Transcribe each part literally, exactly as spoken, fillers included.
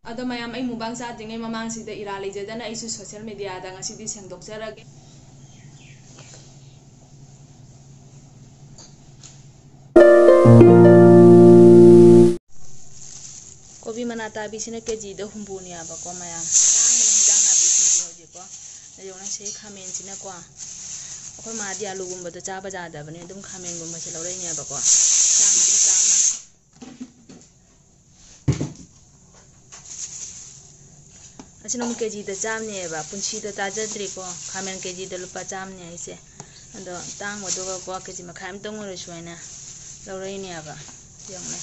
ꯑꯗꯣ ꯃꯌꯥꯝ, ꯑꯩ ꯃꯨꯛꯕꯥꯡ ꯆꯥꯗ꯭ꯔꯤꯉꯩ ꯃꯃꯥꯡꯁꯤꯗ ꯏꯔꯥꯜ ꯂꯩꯖꯗꯅ ꯑꯩꯁꯨ social mediaꯗ ꯉꯁꯤꯗꯤ ꯁꯦꯡꯗꯣꯛꯆꯔꯒꯦ꯫ ꯀꯣꯕꯤ ꯃꯅꯥ ꯇꯥꯕꯤꯁꯤꯅ ꯀꯦꯖꯤꯗ ꯍꯨꯝꯐꯨꯅꯦꯕꯀꯣ ꯃꯌꯥꯝ꯫ ꯇꯥꯡꯕꯅꯤ ꯍꯤꯟꯖꯥꯡ ꯅꯥꯄꯤꯁꯤꯡꯁꯦ ꯍꯧꯖꯤꯛꯀꯣ꯫ ꯑꯗꯨꯅ ꯁꯤ ꯈꯥꯃꯦꯟꯁꯤꯅꯀꯣ, ꯑꯩꯈꯣꯏ ꯃꯥꯗꯤ ꯑꯂꯨꯒꯨꯝꯕꯗꯣ ꯆꯥꯕ ꯌꯥꯗꯕꯅꯤ, ꯑꯗꯨꯝ ꯈꯥꯃꯦꯟꯒꯨꯝꯕꯁꯦ ꯂꯧꯔꯛꯏꯅꯦꯕꯀꯣ꯫ ꯆꯥꯝꯃꯁꯨ ꯆꯥꯝꯃ꯫ ꯑꯁꯤꯅ ꯑꯃꯨꯛ ꯀꯦꯖꯤꯗ ꯆꯥꯝꯃꯅꯦꯕ, ꯄꯨꯟꯁꯤꯗ ꯇꯥꯖꯗ꯭ꯔꯤꯀꯣ, ꯈꯥꯃꯦꯟ ꯀꯦꯖꯤꯗ ꯂꯨꯄꯥ ꯆꯥꯝꯃꯅꯦ ꯍꯥꯏꯁꯦ꯫ ꯑꯗꯣ ꯇꯥꯡꯕꯗꯨꯒꯀꯣ, ꯀꯦꯖꯤ ꯃꯈꯥꯏ ꯑꯃꯇꯪ ꯑꯣꯏꯔꯁꯨ ꯍꯥꯏꯅ ꯂꯧꯔꯛꯏꯅꯦꯕ꯫ ꯌꯦꯡꯉꯨꯅꯦ꯫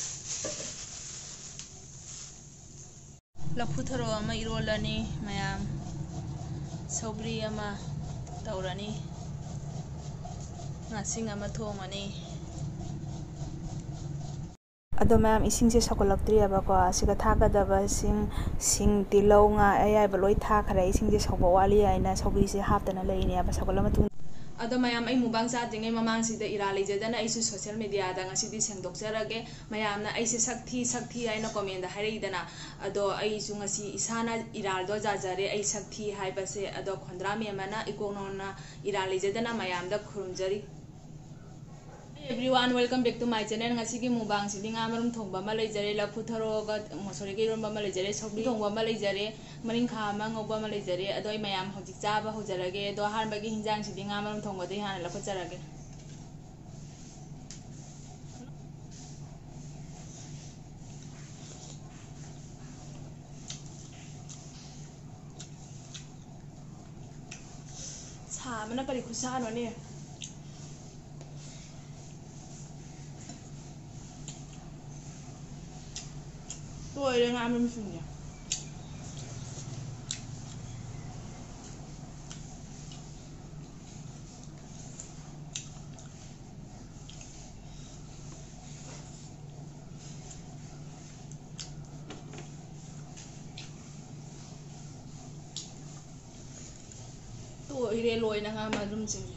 ꯂꯐꯨ ꯊꯔꯣ ꯑꯃ ꯏꯔꯣꯜꯂꯅꯤ ꯃꯌꯥꯝ, ꯁꯧꯒ꯭ꯔꯤ ꯑꯃ ꯇꯧꯔꯅꯤ, ꯉꯥꯁꯤꯡ ꯑꯃ ꯊꯣꯡꯉꯅꯤ꯫ ꯑꯗꯣ ꯃꯌꯥꯝ, ꯏꯁꯤꯡꯁꯦ ꯁꯧꯒꯠꯂꯛꯇ꯭ꯔꯤꯑꯕꯀꯣ꯫ ꯑꯁꯤꯒ ꯊꯥꯛꯀꯗꯕ ꯁꯤꯡ, ꯁꯤꯡ, ꯇꯤꯜꯍꯧ, ꯉꯥ ꯑꯌꯥꯏꯕ ꯂꯣꯏ ꯊꯥꯈ꯭ꯔꯦ꯫ ꯏꯁꯤꯡꯁꯦ ꯁꯧꯕ ꯋꯥꯠꯂꯤ ꯍꯥꯏꯅ ꯁꯧꯒ꯭ꯔꯤꯁꯦ ꯍꯥꯞꯇꯅ ꯂꯩꯔꯤꯅꯦꯕ꯫ ꯁꯧꯒꯠꯂ ꯃꯇꯨꯡ ꯑꯗꯣ ꯃꯌꯥꯝ, ꯑꯩ ꯃꯨꯛꯕꯥꯡ ꯆꯥꯗ꯭ꯔꯤꯉꯩ ꯃꯃꯥꯡꯁꯤꯗ ꯏꯔꯥꯜ ꯂꯩꯖꯗꯅ ꯑꯩꯁꯨ social mediaꯗ ꯉꯁꯤꯗꯤ ꯁꯦꯡꯗꯣꯛꯆꯔꯒꯦ꯫ ꯃꯌꯥꯝꯅ ꯑꯩꯁꯦ ꯁꯛ ꯊꯤ, ꯁꯛ ꯊꯤ ꯍꯥꯏꯅ commentꯗ ꯍꯥꯏꯔꯛꯏꯗꯅ, ꯑꯗꯣ ꯑꯩꯁꯨ ꯉꯁꯤ ꯏꯁꯥꯅ ꯏꯔꯥꯜꯗꯣ ꯌꯥꯖꯔꯦ꯫ ꯑꯩ ꯁꯛ ꯊꯤ ꯍꯥꯏꯕꯁꯦ꯫ ꯑꯗꯣ ꯈꯣꯟꯗ꯭ꯔꯥ ꯃꯦꯝ ꯑꯃꯅ ꯏꯀꯣꯛ ꯅꯧꯅ ꯏꯔꯥꯜ ꯂꯩꯖꯗꯅ ꯃꯌꯥꯝꯗ ꯈꯨꯔꯨꯝꯖꯔꯤ꯫ Hi everyone, welcome back to my channel. ꯉꯁꯤꯒꯤ ꯃꯨꯛꯕꯥꯡꯁꯤꯗꯤ ꯉꯥ ꯃꯔꯨꯝ ꯊꯣꯡꯕ ꯑꯃ ꯂꯩꯖꯔꯦ, ꯂꯐꯨ ꯊꯔꯣꯒ ꯃꯣꯁꯣꯔꯤꯒ ꯏꯔꯣꯟꯕ ꯑꯃ ꯂꯩꯖꯔꯦ, ꯁꯧꯒ꯭ꯔꯤ ꯊꯣꯡꯕ ꯑꯃ ꯂꯩꯖꯔꯦ, ꯃꯔꯤꯡꯈꯥ ꯑꯃ ꯉꯧꯕ ꯑꯃ ꯂꯩꯖꯔꯦ꯫ ꯑꯗꯣ ꯑꯩ ꯃꯌꯥꯝ ꯍꯧꯖꯤꯛ ꯆꯥꯕ ꯍꯧꯖꯔꯒꯦ꯫ ꯑꯗꯣ ꯑꯍꯥꯟꯕꯒꯤ ꯍꯤꯟꯖꯥꯡꯁꯤꯗꯤ ꯉꯥ ꯃꯔꯨꯝ ꯊꯣꯡꯕꯗꯒꯤ ꯍꯥꯟꯅ ꯂꯧꯈꯠꯆꯔꯒꯦ꯫ ꯁꯥꯕꯅ ꯀꯔꯤ ꯈꯨꯠꯁꯥꯅꯣꯅꯦ꯫ ꯇꯣꯏꯔꯦ ꯉꯥ ꯃꯔꯨꯝꯁꯤꯡꯁꯦ꯫ ꯇꯣꯏꯔꯦ ꯂꯣꯏꯅ ꯉꯥ ꯃꯔꯨꯝꯁꯤꯡꯁꯦ꯫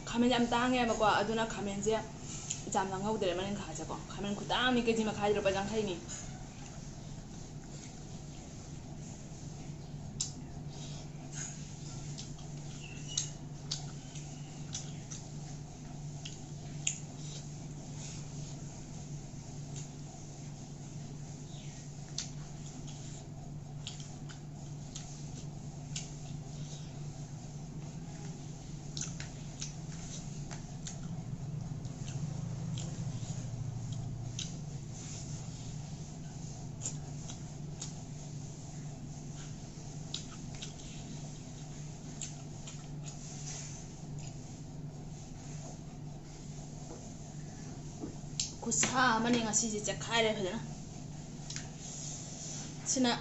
ꯈꯥꯃꯦꯟꯁꯦ ꯌꯥꯝ ꯇꯥꯡꯉꯦꯕꯀꯣ, ꯑꯗꯨꯅ ꯈꯥꯃꯦꯟꯁꯦ ꯌꯥꯝꯅ ꯉꯧꯗ꯭ꯔꯦ ꯃꯅꯤꯡꯈꯥꯁꯦꯀꯣ꯫ ꯈꯥꯃꯦꯟ ꯈꯨꯇꯥꯡ ꯑꯃꯅꯤ, ꯀꯦ ꯖꯤ ꯃꯈꯥꯏꯗ ꯂꯨꯄꯥ ꯌꯥꯡꯈꯩꯅꯤ꯫ ꯈꯨꯠꯁꯥ ꯑꯃꯅꯦ ꯉꯁꯤꯁꯦ, ꯆꯦꯛꯈꯥꯏꯔꯦ ꯐꯖꯅ꯫ ꯁꯤꯅ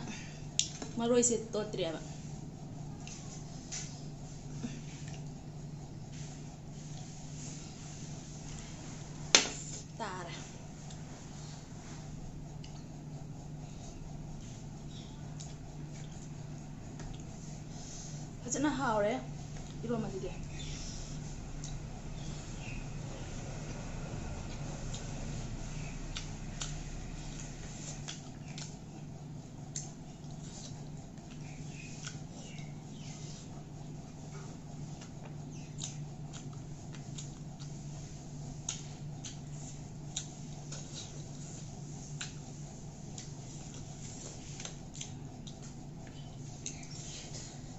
ꯃꯔꯣꯏꯁꯦ ꯇꯣꯠꯇ꯭ꯔꯦꯕ꯫ ꯇꯥꯔꯦ꯫ ꯐꯖꯅ ꯍꯥꯎꯔꯦ ꯏꯔꯣꯝꯕꯁꯤꯗꯤ꯫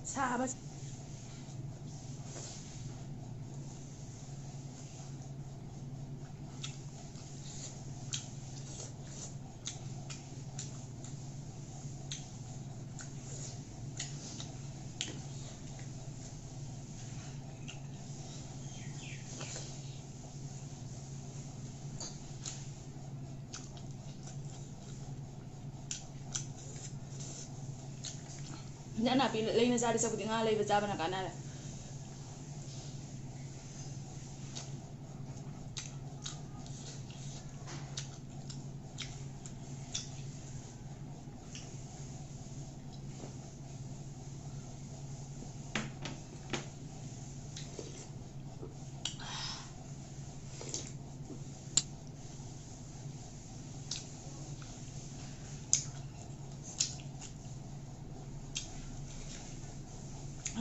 ꯁꯥꯕ꯫ ꯏꯟꯖꯥꯡ ꯅꯥꯄꯤ ꯂꯩꯅ ꯆꯥꯗꯣꯏ ꯁꯔꯨꯛꯄꯨꯗꯤ ꯉꯥ ꯂꯩꯕ ꯆꯥꯕꯅ ꯀꯥꯟꯅꯔꯦ꯫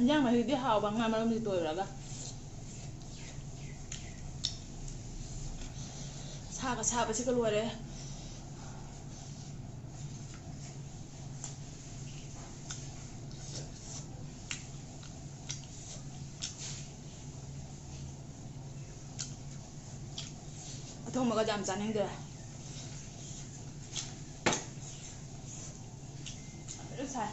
ꯏꯟꯖꯥꯡ ꯃꯍꯤꯗꯤ ꯍꯥꯎꯕ, ꯉꯥ ꯃꯔꯨꯝꯗꯤ ꯇꯣꯏꯔꯒ꯫ ꯁꯥꯒ ꯁꯥꯕꯁꯤꯒ ꯂꯣꯏꯔꯦ꯫ ꯑꯊꯣꯡꯕꯒꯗꯤ ꯌꯥꯝ ꯆꯥꯅꯤꯡꯗ꯭ꯔꯦ꯫ ꯂꯣꯏ ꯁꯥꯏ꯫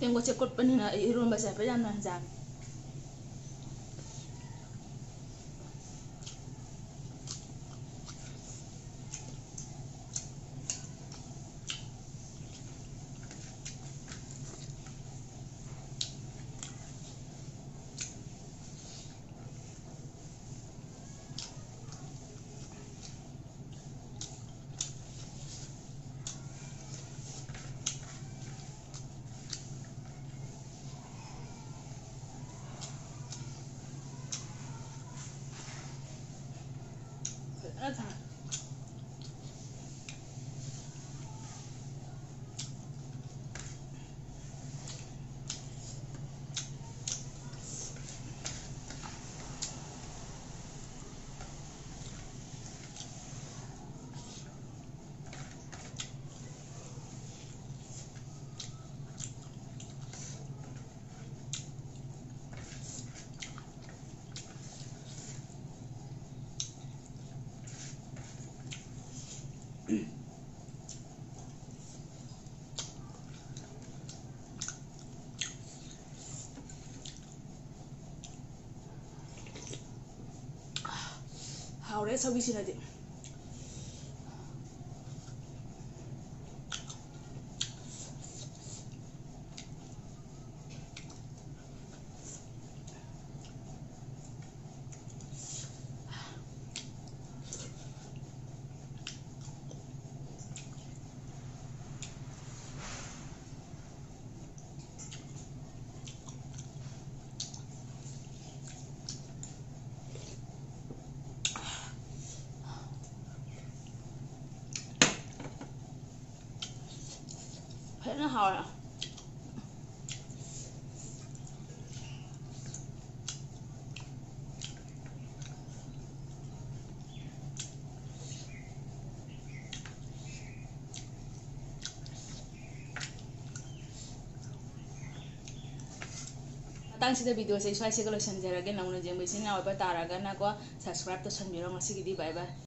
ꯇꯦꯡꯀꯣꯠꯁꯦ ꯀꯨꯠꯄꯅꯤꯅ ꯑꯩ ꯏꯔꯣꯟꯕꯁꯦ ꯍꯥꯏꯐꯦꯠ ꯌꯥꯝ ꯅꯪꯖꯥꯅꯤ꯫ ꯐꯖꯅ ꯊꯥ꯫ ꯍꯥꯎꯔꯦ ꯁꯧꯒ꯭ꯔꯤꯁꯤꯅꯗꯤ꯫ ꯐꯖꯅ ꯍꯥꯎꯔꯦ꯫ ꯃꯇꯥꯡꯁꯤꯗ ꯚꯤꯗꯤꯑꯣꯁꯦ ꯑꯩ ꯁ꯭ꯋꯥꯏꯁꯤꯒ ꯂꯣꯏꯁꯤꯟꯖꯔꯒꯦ꯫ ꯅꯧꯅ ꯌꯦꯡꯕ ꯏꯆꯤꯟ ꯏꯅꯥꯎ ꯑꯣꯏꯕ ꯇꯥꯔꯒꯅꯀꯣ, subscribe ꯇꯧꯁꯟꯕꯤꯔꯣ꯫ ꯉꯁꯤꯒꯤꯗꯤ bye bye꯫